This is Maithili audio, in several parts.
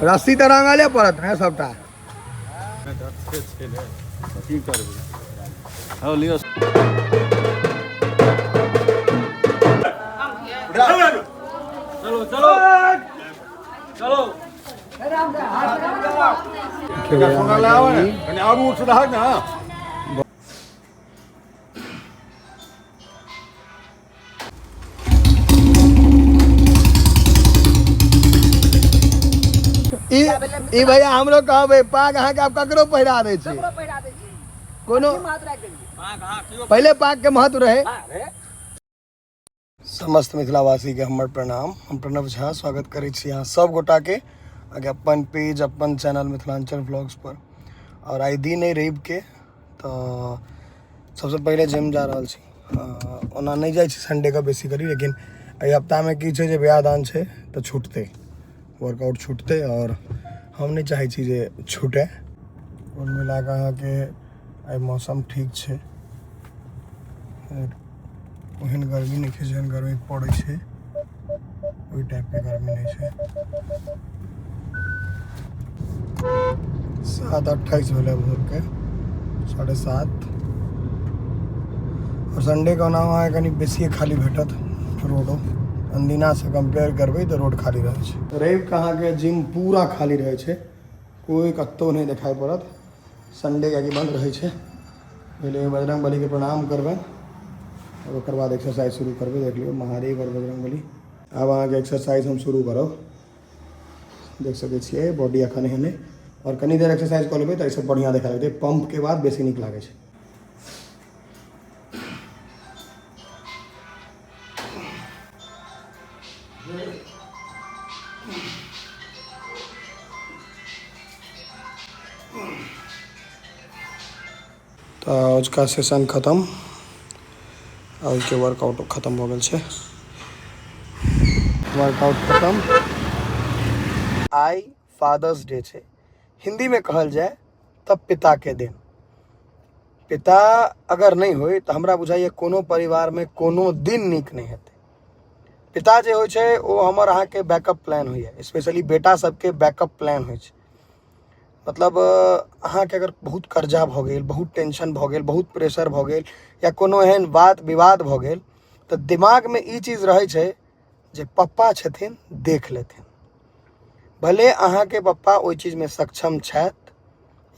रस्सी तऽ रंगले पड़त ने सबटा। की करबै, हौ लियौ। चलो चलो चलो। कनि आगू उठ रहक ने। ई ई भैया हमरो कहबै, पाग अहाँके आब ककरो पहिरा दै छी, कोनो पहिले पाग के महत्व रहे। समस्त मिथिलावासीके हमर प्रणाम। हम प्रणव झा स्वागत करै छी अहाँ सब गोटाके अहाँके अपन पेज, अपन चैनल मिथिलांचल व्लॉग्स पर। आओर आइ दिन अइ रविके, तऽ सबसँ पहिले जिम जा रहल छी। ओना नहि जाइ छी संडेके बेसिकली, लेकिन एहि हफ्तामे की छै जे बियाह दान छै तऽ छुटतै वर्कआउट, छुटतै, आओर हम नहि चाहै छी जे छुटै। कुल मिला कऽ अहाँके आइ मौसम ठीक छै, ओहन गर्मी नहि छै जेहन गर्मी पड़ै छै, ओहि टाइपके गर्मी नहि छै। 7:28 भेलै भोरके, 7:30। आओर संडेके ओना अहाँके कनि बेसिए खाली भेटत रोडो, अनदिनासँ कम्पेयर करबै तऽ रोड खाली रहै छै। रविके अहाँके जिम पूरा खाली रहै छै, कोइ कतहु नहि देखाइ पड़त। संडे कियाकि बन्द रहै छै। पहिले बजरंग बलीके प्रणाम करबै आओर ओकर बाद एक्सरसाइज शुरू करबै। देख लियौ महादेव आओर बजरंग बली। आब अहाँके एक्सरसाइज हम शुरू करब। देख सकै छियै बॉडी एखन एहन अइ, आओर कनि देर एक्सरसाइज कऽ लेबै तऽ एहिसँ बढ़िआँ देखा लगतै। पम्पके बाद बेसी नीक लागै छै। तऽ अजुका सेशन खतम, आजुके वर्कआउट खतम भऽ गेल छै, वर्कआउट खतम। आइ फादर्स डे छै, हिन्दीमे कहल जाय तब पिताके दिन। पिता अगर नहि होइ तऽ हमरा बुझाइए कोनो परिवारमे कोनो दिन नीक नहि हेतै। पिता जे होइ छै ओ हमर अहाँके बैकअप प्लान होइए, स्पेशली बेटा सबके बैकअप प्लान होइ छै। मतलब अहाँके अगर बहुत कर्जा भऽ गेल, बहुत टेंशन भऽ गेल, बहुत प्रेशर भऽ गेल या कोनो एहन बात विवाद भऽ गेल, तऽ दिमागमे ई चीज रहै छै जे पप्पा छथिन, देख लेथिन। भले अहाँके पप्पा ओहि चीजमे सक्षम छथि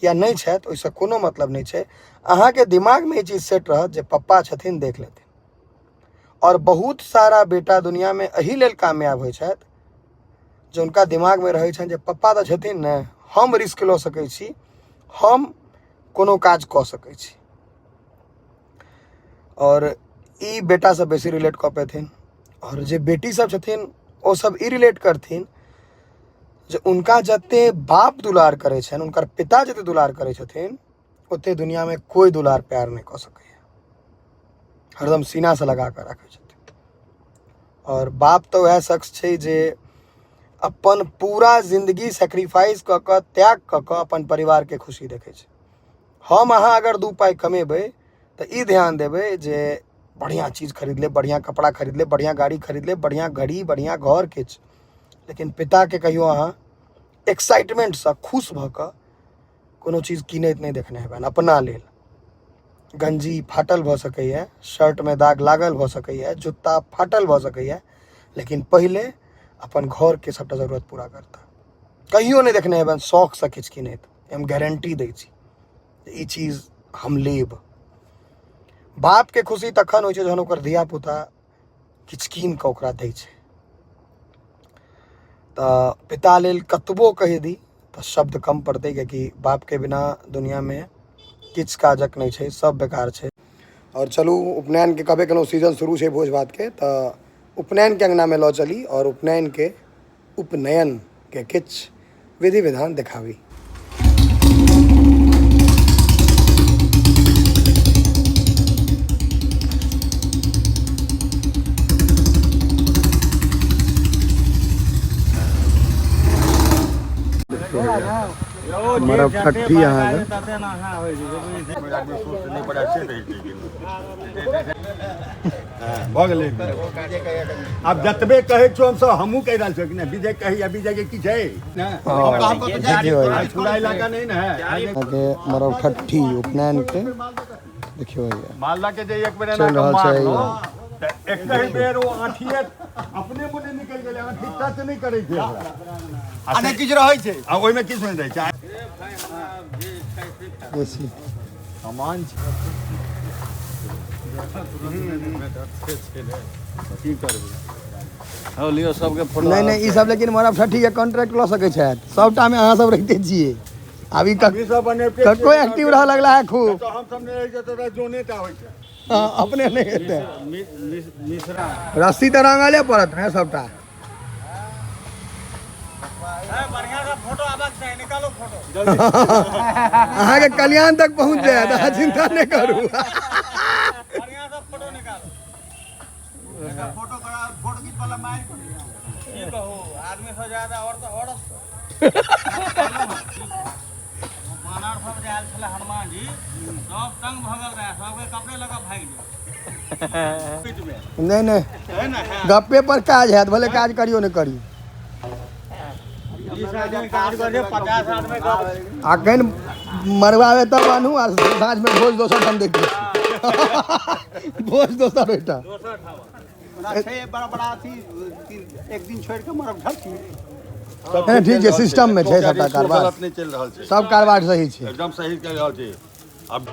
या नहि छथि, ओहिसँ कोनो मतलब नहि छै। अहाँके दिमागमे ई चीज सेट रहत जे पप्पा छथिन, देख लेथिन। आओर बहुत सारा बेटा दुनियामे एहि लेल कामयाब होइ छथि जे हुनका दिमागमे रहै छनि जे पप्पा तऽ छथिन ने, हम रिस्क लऽ सकै छी, हम कोनो काज कऽ सकै छी। आओर ई बेटा सब बेसी रिलेट कऽ पेथिन। आओर जे बेटी सब छथिन ओ सब ई रिलेट करथिन जे उनका जते बाप दुलार करै छनि, हुनकर पिता जते दुलार करै छथिन, ओते दुनियामे कोइ दुलार प्यार नहि कऽ सकैए। हरदम सीनासँ लगा कऽ राखै छथिन। आओर बाप तऽ वएह शख्स छै जे अपन पूरा जिंदगी सेक्रीफाइस कऽ कऽ, त्याग कऽ कऽ अपन परिवारके खुशी देखै छै। हम अहाँ अगर 2 पाइ कमेबै तऽ ई ध्यान देबै जे बढ़िआँ चीज खरीद लेब, बढ़िआँ कपड़ा खरीद लेब, बढ़िआँ गाड़ी खरीद लेब, बढ़िआँ घड़ी, बढ़िआँ घर किछु, लेकिन पिताके कहियो अहाँ एक्साइटमेंटसँ खुश भऽ कऽ कोनो चीज कीनैत नहि देखने हेबनि अपना लेल। गंजी फाटल भऽ सकैए, शर्टमे दाग लागल भऽ सकैए, जूता फाटल भऽ सकैए, लेकिन पहिले अपन घरके सबटा जरूरत पूरा करता। कहियो नहि देखने हेबनि शौकसँ किछु कीनैत। हम गारंटी दै छी ई चीज हम लेब। बापके खुशी तखन होइ छै जहन ओकर धियापुता किछु कीन कऽ ओकरा दै छै। तऽ पिता लेल कतबो कहि दी तऽ शब्द कम पड़तै, कियाकि बापके बिना दुनिआँमे किछु काजक नहि छै, सब बेकार छै। आओर चलू उपनयनके कहबे केलहुँ, सीजन शुरू छै भोज भातके, तऽ उपनयनके अङ्गनामे लऽ चली आओर उपनयनके उपनयनके किछु विधि विधान देखाबी। मरब ठट्ठी अहाँके। भऽ गेलै। आब जतबे कहै छियौ हमसब, हमहूँ कहि रहल छियौ कि नहि, विजय कही आ विजय के की छै ने, देखियौ पूरा इलाका नहीं ने है अहाँके मरब ठट्ठी उपनयन के। देखियौ भैया मालदा के जे एक बेर चलि रहल छै। तऽ एकहि बेर ओ आँठिए अपने मोने निकलि गेलै, आँठी टच नहि करै छै ओकरा। आ नहि किछु रहै छै आ ओहिमे किछु नहि रहै छै। बेसी सामान छै। की करबै, हौ लियौ सबके फोटो। नहि नहि, ई सब लेकिन मरब ठट्ठी के कॉन्ट्रैक्ट लऽ सकै छथि। सबटा मे अहाँ सब रहिते छियै। आब ई ई सब बनेबते कक्को एक्टिव रहऽ लगला है खूब। तऽ हम सब नहि रहै छियै तऽ जोने टा होइ छै। हँ, अपने नहि हेतै। मिश्रा रस्सी तऽ रंगले पड़त ने सबटा। अहाँके कल्याण तक पहुँच जायत, अहाँ चिंता नहि करू। फोटो करा, फोटो खींच वाला मारि। की कहू, आदमी से ज्यादा और तऽ औरत बानर सब जे आयल छलै, हनुमान जी सब तंग भऽ गेल रहे, सबके कपड़े लऽ कऽ भागि गेल बीचमे। नहि नहि, है ने? गप्पे पर काज हैत, भले काज करियो नहि करियो। 20 आदमी काज करै छै, 50 आदमी गप। अखन मरवावे तब आनू आ साँझमे भोज दोसर ठाम देखियौ, भोज दोसर ओहिठाम। दोसर ठाम ओना छै बड़ा बड़ा अथी, एक दिन छोड़ि कऽ मरब ढकी। नहि, ठीक छै, सिस्टम मे छै सबटा कारबार। गलत नहि चलि रहल छै। सब कारबार सही छै। एकदम सही चलि रहल छै आब।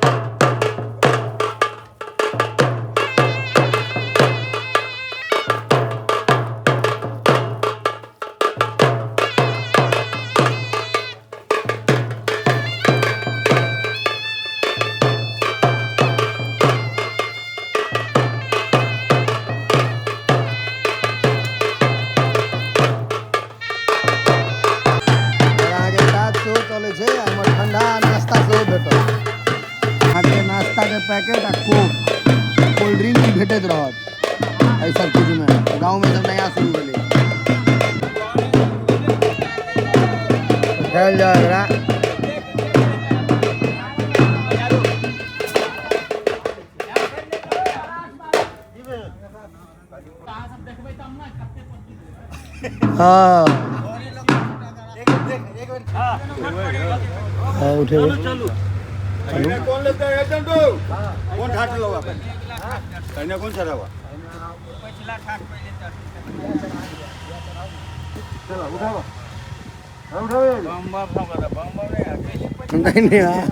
अहाँके काज सेहो चलै छै आ एम्हर ठंडा नाश्ता सेहो भेटत अहाँके। नाश्ताके पैकेट आ कोक, कोल्ड ड्रिंक भी भेटैत रहत। एहि सब चीजमे गाँवमे सब नया शुरू भेलै। खायल जाय एकरा। हाँ हाँ, उठेबै। पहिने कोन लेतै एजेंट? कोन ठाठ लेबा पहिने, कोन चढ़ावा? चलो उठावा, उठावे। बम बम सब कहता, बम बम नहीं। नहीं नहीं, हाँ।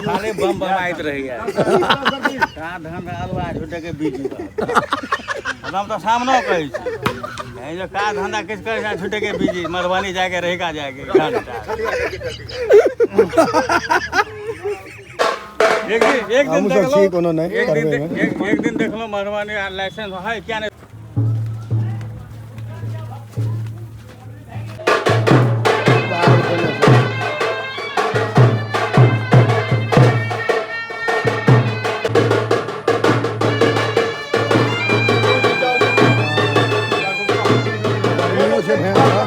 खाली बम बम आइत रहैया, कहाँ धन आलू आ झूठे के बीज। हम तऽ सामनो कहै छी कहीं जे काज धंधा किछु करै छै, झूठे के बीजी, मधुबनी जाके रहिका जाके घंटा। एक दिन, एक दिन हमहूँ सब छी। देखलहुँ कोनो नहि एक दिन करबै मे। एक दिन देखलहुँ मधुबनी आ लाइसेंस है क्या नहीं। बाहर उठेने छै। गर्मियो छै भयंकर।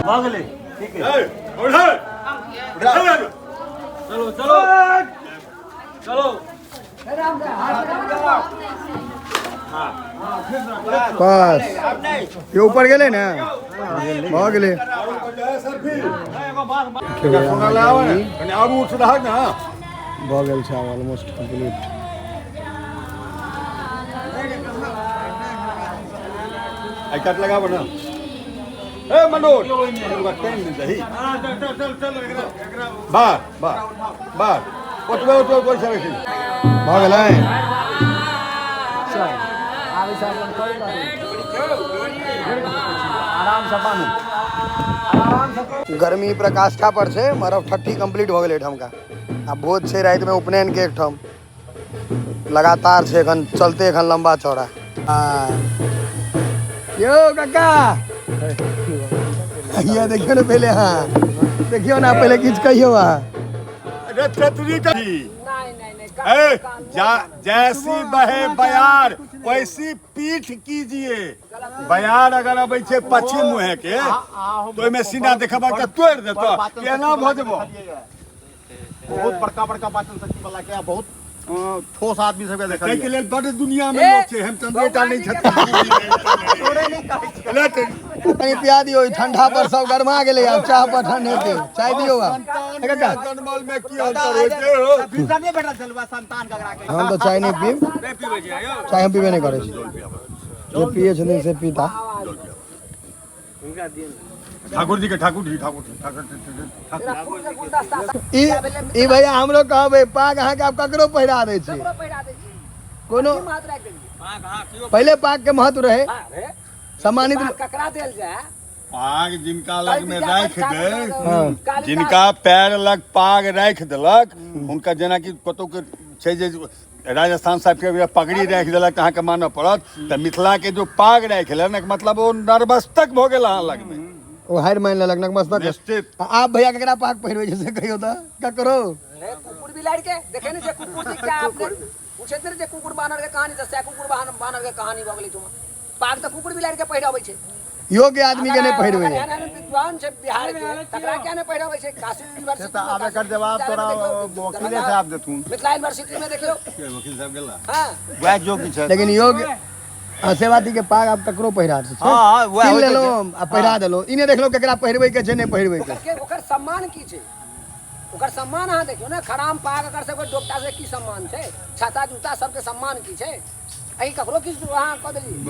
भऽ गेलै, ठीक है। चलो चलो चलो। बस, ये ऊपर गेलै ने, भऽ गेलै। कनि आगू उठ रहक ने। भऽ गेल छै आब ऑलमोस्ट कम्प्लीट। आइ काट लगाबऽ ने। ए मनोज, ओकरा टाइम नहि दही। बार बार बार ओतबे ओतबे पैसा रखी। भऽ गेलै। गर्मी प्रकाष्ठा पर छै, मरब ठट्ठी कंप्लीट भऽ गेलै एहिठामका। आ भोज छै रातिमे उपनयनके एकठाम, लगातार छै एखन चलते एखन लम्बा चौड़ा। यौ काका, ये देखियौ ने पहिले, अहाँ देखियौ ने पहिले, किछु कहियौ अहाँ। अरे चतुरी कही ए, जा, जैसी बहे बयार वैसी पीठ कीजिए। बयार अगर अबै छै पश्चिम मुहे के, तो ओहिमे सीना देखबा के तोड़ि देतो, केना भऽ जेबो। बहुत बड़का बड़का पाचन शक्ति वाला के आ बहुत ठोस आदमी सबके ताहिके देखलियै। लेल बड दुनिया मे लोक छै, हेमचंद्रे टा नहि छथिन। कनि पिया दियौ, ई ठंडा पर सब गरमा गेलै, आब चाह पर ठंड हेतै। चाय दियौ आब। संतान ए काका। के जनमल मे की अंतर होइ छै हो? फिर नहि भेटल छल वएह संतान ककरा के। हम तऽ चाय नहि पीब, चाय हम पीबे नहि करै छी। जे पियै छथिन से पीता। ठाकुर जी के, ठाकुर जी, ठाकुर जी, ठाकुर जी, ठाकुर ई ई भैया, हमरो कहबै, पाग अहाँके आब ककरो पहिरा दै छी? कोनो पहिले पाग के महत्व रहे सम्मानित। ककरा देल जाय? पाग जिनका लग में राखि दे, हाँ। जिनका पैर लग पाग राखि देलक हुनका, जेनाकि कतौ के छै जे राजस्थान साहब के पगड़ी राखि देलक तऽ अहाँके मानऽ पड़त, तऽ मिथिला के जो पाग राखि लेलक, मतलब ओ नर्वस्तक भऽ गेल अहाँ लगमे। ओ हारि मानि लेलक, नतमस्तक। निश्चित। आ आब भैया ककरा पाग पहिरबै छै से कहियौ तऽ, ककरो? अरे, कुकुर बिलाड़ के देखे ने छै, कुकुर जी क्या आपने पूछैत ने जे कुकुर बानर के कहानी, तऽ सएह कुकुर बानर के कहानी भऽ गेलै। तुम पाग तऽ कुकुर बिलाड़ के पहिराबै छै। योग्य आदमी के नहि पहिरबै। अगर एहन एहन विद्वान छै बिहार के, तकरा क्या नहि पहिराबै छै? काशी यूनिवर्सिटी तऽ आब एकर जवाब तोरा वकीले साहब देथुन। मिथिला यूनिवर्सिटी में देखियौ। वकील साहब गेला। हाँ। वएह योग्य छै। लेकिन योग्य आ सेवाती के पाग आब ककरो पहिरा दै छै। हाँ, वएह कीन होइत छै। लेलहुँ आ पहिरा देलहुँ, ई नहि देखलहुँ ककरा पहिरबै के छै, नहि पहिरबै के। ओकर के ओकर सम्मान की छै? ओकर सम्मान अहाँ देखियौ ने, खराम पाग एकर सबके डोपटा से की सम्मान छै? छाता जूता सबके सम्मान की छै? अहीं ककरो किछु अहाँ कऽ देलियै।